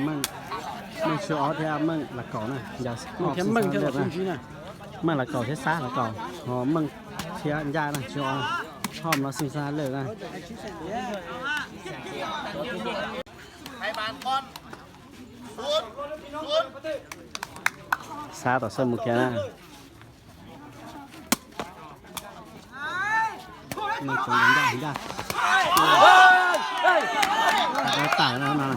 Meej, Meej Tswv Ob thiab Meej Lav Kaum na, Meej thiab Meej thiab Lav Kaum, Meej Lav Kaum thiab Xab Lav Kaum, ho Meej thiab Ncaj na, Tswv Ob, ho no xeem Xab Lawm na. Xab tom xab mus kiag na. Tawm no.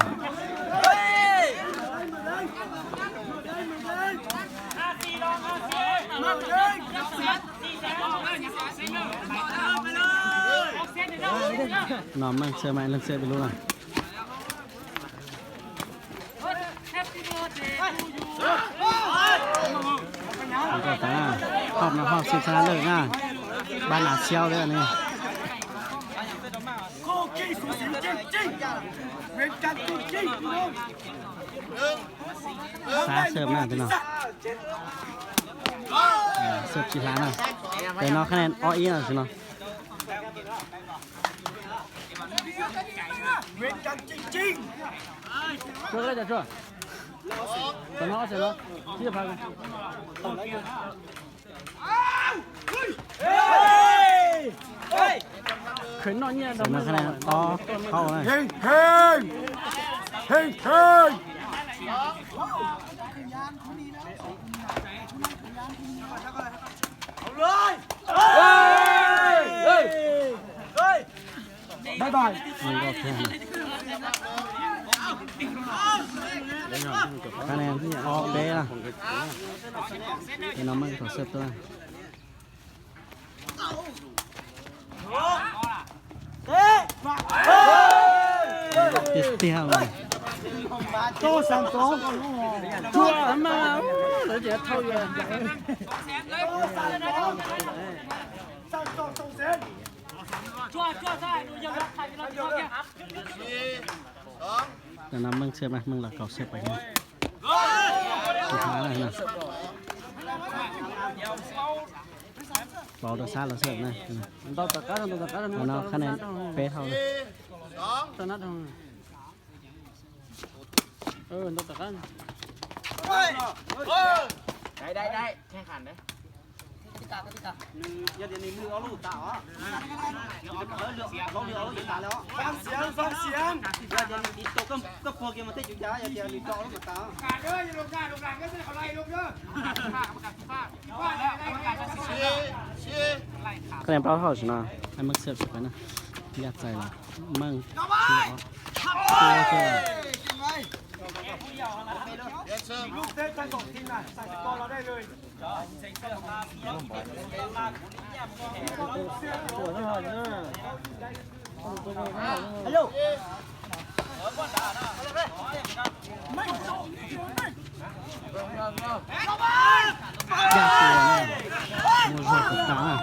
No Meej txhawb mas leej txhawb peb lub na. Hom no hom xeem Xab Lawm na, ba nas xiaub thiab ne. Xab xab na, xab tsis hlav na. Ntawm no khab nen ob ib no, tam sim no. Khab nen ob hauv na. Heej, heej, heej. Bye bye. Khab nen ob peb na. Ces no Meej thaum xab tuaj. Tiag tiag mas. Tam no Meej xab mas, Meej Lav Kaus xab pais na. Plaub rau xab los xab na. Tam no khab nen peb hauv na. Khab nen plaub hauv tam no, Meej xab pais na. Yaj txais los Meej. Yaj tua na, muaj zog tas tas na.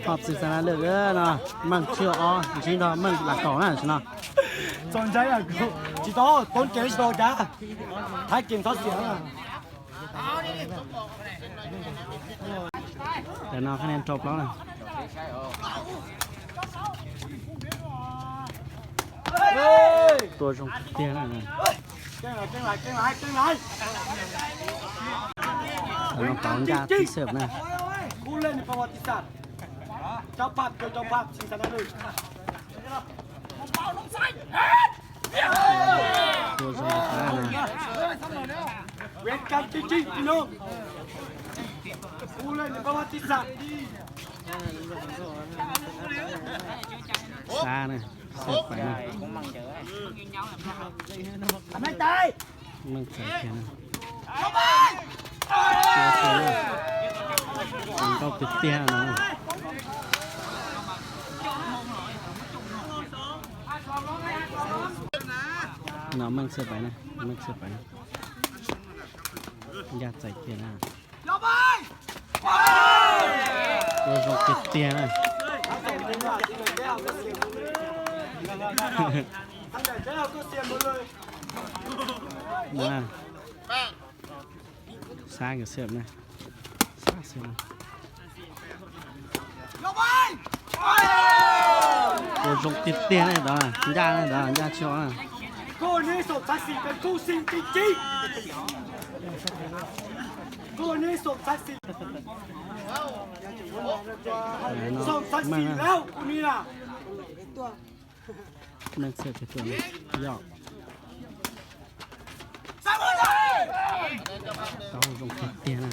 Hom xeem Xab Laj Lwm no, Meej Tswb Ob ntsib nrog Meej Lav Kaus na tam no. Txaus ntshai, tsis tau toob kev tsis tau cav, thaiv kev txhob xiam. Tam no khab nen rau plaub na. Tua zoo tiag tiag na. Tam no Pov Nkaj tib xwb na. Tua zoo tas na. Xab na, xab pais na. Meej txais kiag na. Tua zoo nkauj tiag tiag na. No Meej xab pais na, Meej xab pais na. Yaj txais kiag na. Tua zoo tiag tiag na. Xab nkawd xab na. Xab xab na. Zoo tiag tiag ne, ntov ncaj ne, ntov ncaj tsis ua. Meej xwb tiag tiag, yog. Tau zoo tiag tiag na.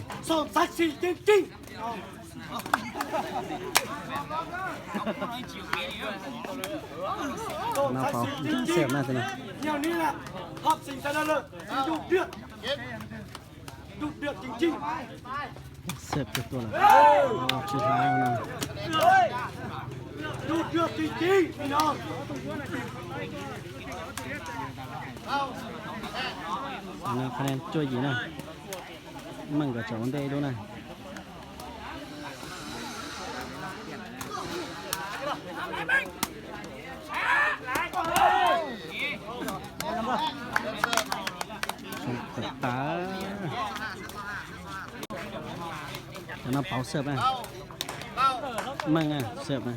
No pov xwb na. Xwb tiag tuaj lawm. Tsis hlav no. Qhov no qhov cuaj yim na. Meej kom tsam ua ntej ib lub na. Tawv tawv. Cov no pauv xwb na. Meej xwb na.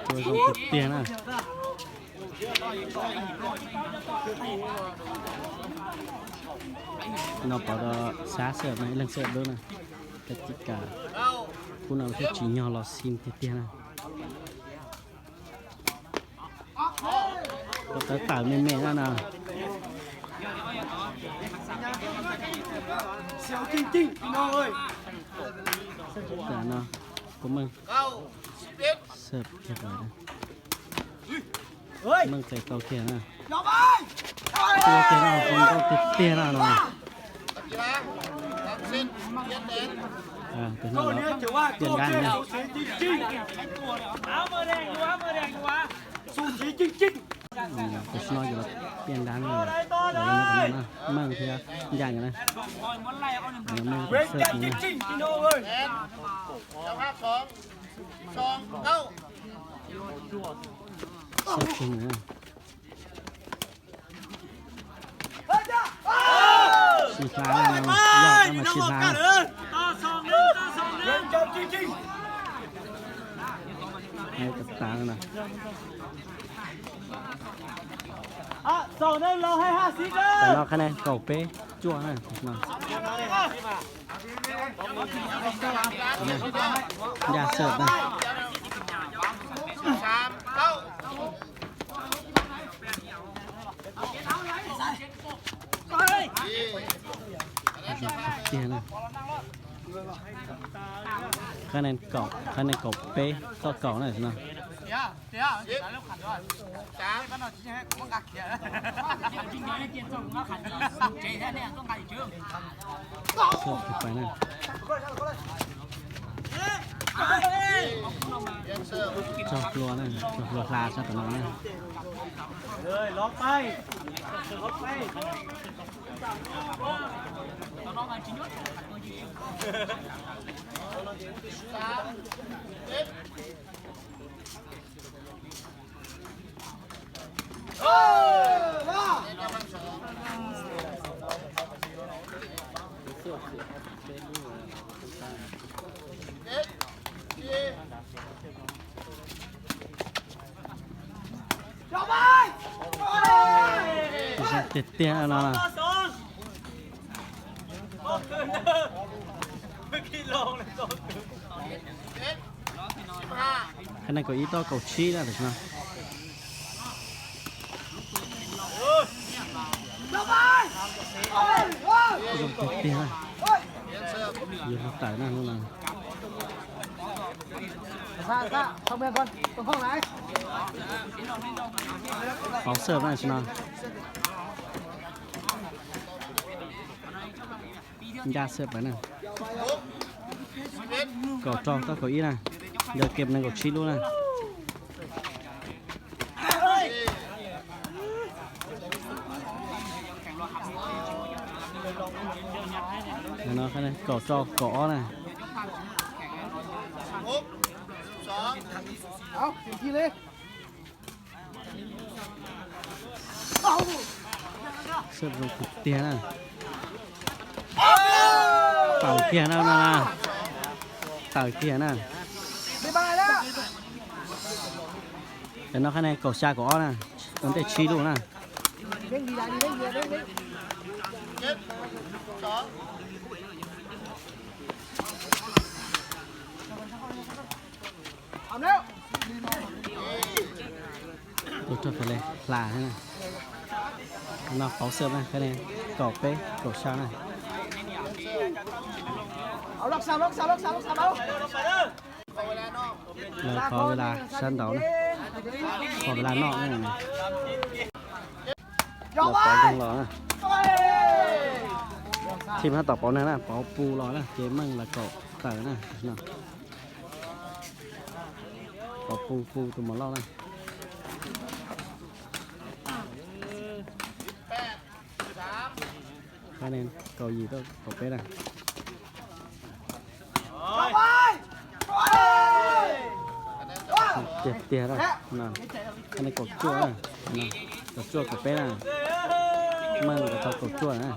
Tua zoo tiag tiag na. No pov xab xwb na, ib leeg xwb lub na. Kab cis kas, kub no thiaj tsim nyog los xi tiag tiag na. Tua tawv tawv me me na no. Tam no kuv meej xwb tiag. Meej txais tau kiag na. Tua kiag no, zoo nkauj tiag tiag na no. Tus no los piaj nrab na. Tam sim no ces los piaj nrab na, meej thiab ncaj na. Meej xwb na. Xwb na. Tsis hlav no, yog no mas tsis hlav. Tam no qhov no kaum peb cuaj na. Ncaj xwb na. Tiag na. Qhov no kaum, qhov no kaum peb toj kaum na no. Xwb tus pais na. Txog hlua na, txog hlua hla sab tom no na. Zoo tiag tiag no. Qhov no kaum ib toj kaum tsib na tam sim no. Zoo tiag tiag na. Yuav hlua tawm na lub no. Pauv xwb na tam sim no. Ncaj xwb pais na. Kaum rau toj kaum ib na. Yog kem nees nkaum tsib lub na. No kaum rau kaum ob na. Xwb zoo tiag tiag na. Tawm kiag na, tawm kiag na. Cov no qhab ne kaum xya kaum ob na, ua ntej tsib lub na. Tus rog Fais Lees hla thiab na. No pauv xwb na, kaum peb kaum xya na. Lawv thov Vela sab nraud na, thov Vela noj na. Lawv pauv neeg los na. Thim hab tom pauv neeg na, pauv pu los na, ces meej lawv kaum tawm na. Pauv pu pu tus mos loj na. Kaum yim tuaj kaum peb na. Tiag tiag, kaum cuaj, kaum cuaj kaum peb na. Meej lawv tau kaum cuaj na.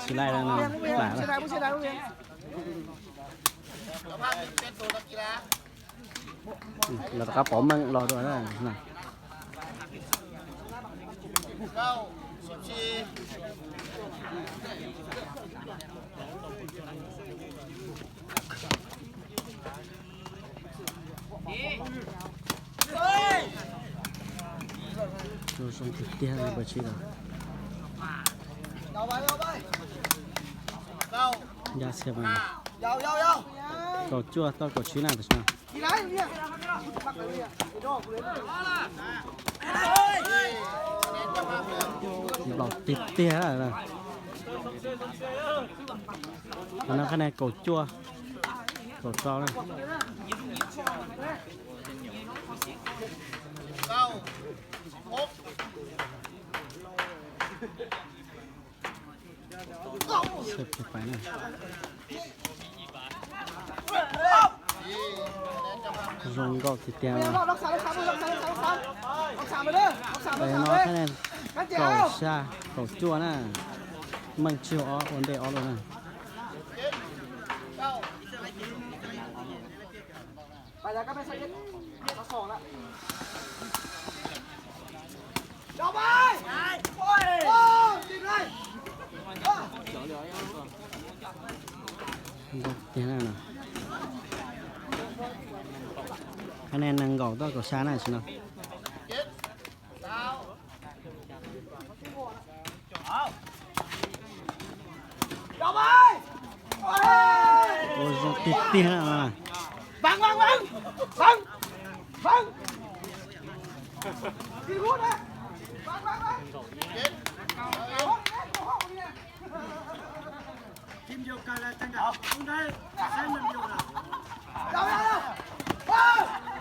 Tsis laij no, plam na. Lawv rov qab pauv meej los dua na. Zoo tiag tiag li pas tsib los. Ncaj txhia mas. Kaum cuaj tau kaum tsib na tam sim no. Nplaum tiag tiag. Qhov no qhab ne kaum cuaj kaum rau na. Zoo nkauj tiag tiag. No qhab ne kaum xya kaum cuaj na. Meej tsib ob ua ntej ob lub na. Tiag na no. Qhab ne nees nkaum tau kaum xya na tam sim no. Ua zoo tiag tiag na.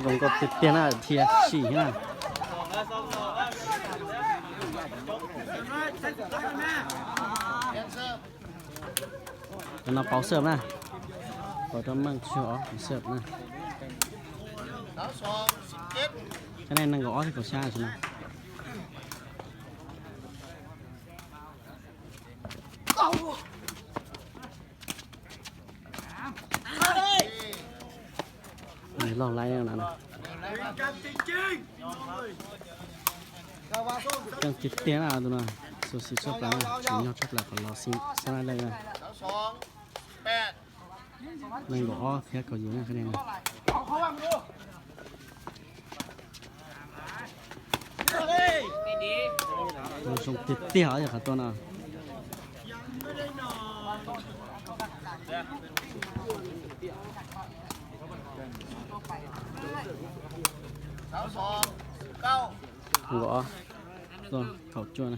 Zoo nkauj tiag tiag na, dhia sim na. Cov no pauv xwb na. Pauv rau meej tsib ob pauv xwb na. Qhab ne nees nkaum ob thiab kaum xya tam sim no. Loj laib na. Coob tiag tiag na tus no. Xyuam xim tshaj plaws na, tsim nyog tshaj plaws qhov los xim xab laj leej na. Nees nkaum ob thiab kaum yim na qhab ne. Zoo tiag tiag os yog qhov tuaj no. Nkaum ob, kaum cuaj na.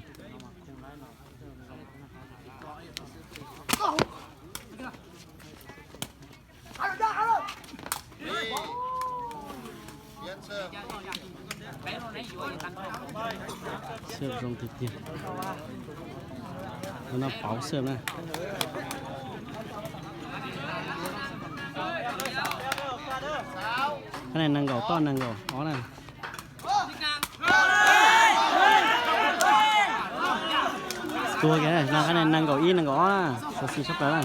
Xwb zoo tiag tiag. Tus no pauv xwb na. Qhab nees nees nkaum toj nees nkaum ob na. Tuag kiag no, qhab nees nees nkaum ib nees nkaum ob na, xov xis sab plaws na.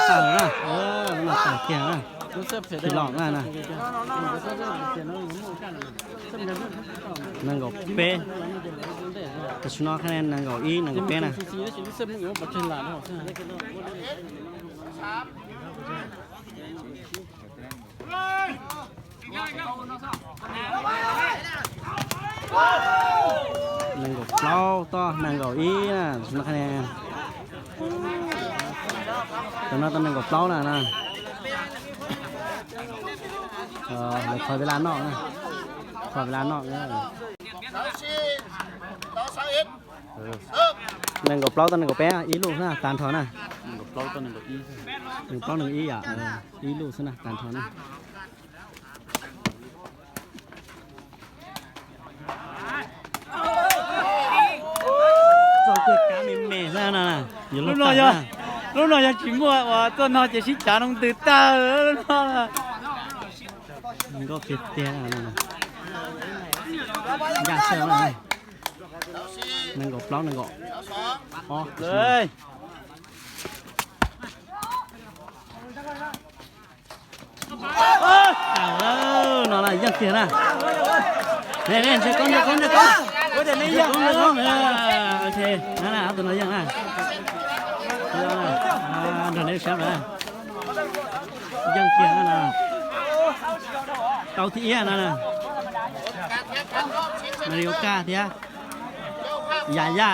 Tawm na, tawm kiag na, tsis los na na. Nees nkaum peb, tam sim no qhab nees nees nkaum ib nees nkaum peb na. Nees nkaum plaub toj nees nkaum ib na, tam sim no qhab nees, tam sim no tau nees nkaum plaub na na. Lawv thov Vila noj na, thov Vila noj. Nees nkaum plaub tau nees nkaum peb, ib luj xwb na, tag nrho na. Nees nkaum plaub nees nkaum ib yom, ib luj xwb na, tag nrho na. Txoj kab me me xwb na, yuav luag tawm na. Lub no yog tsis muaj uas txoj no ces sib cav no ntws tawg lub no. Nkauj tiag tiag. Ncaj xwb na. Nees nkaum plaub nees nkaum ob. No na yeej tiag na. Ntshe koob, ntshe koob, ntshe koob. Ntshe koob, ntshe koob. Ok, na na, ob tug no yeej na. Nrog neb sab lawm. Yeej tiag na. Tau thib ib no na. Mario Kaj thiab Yaya.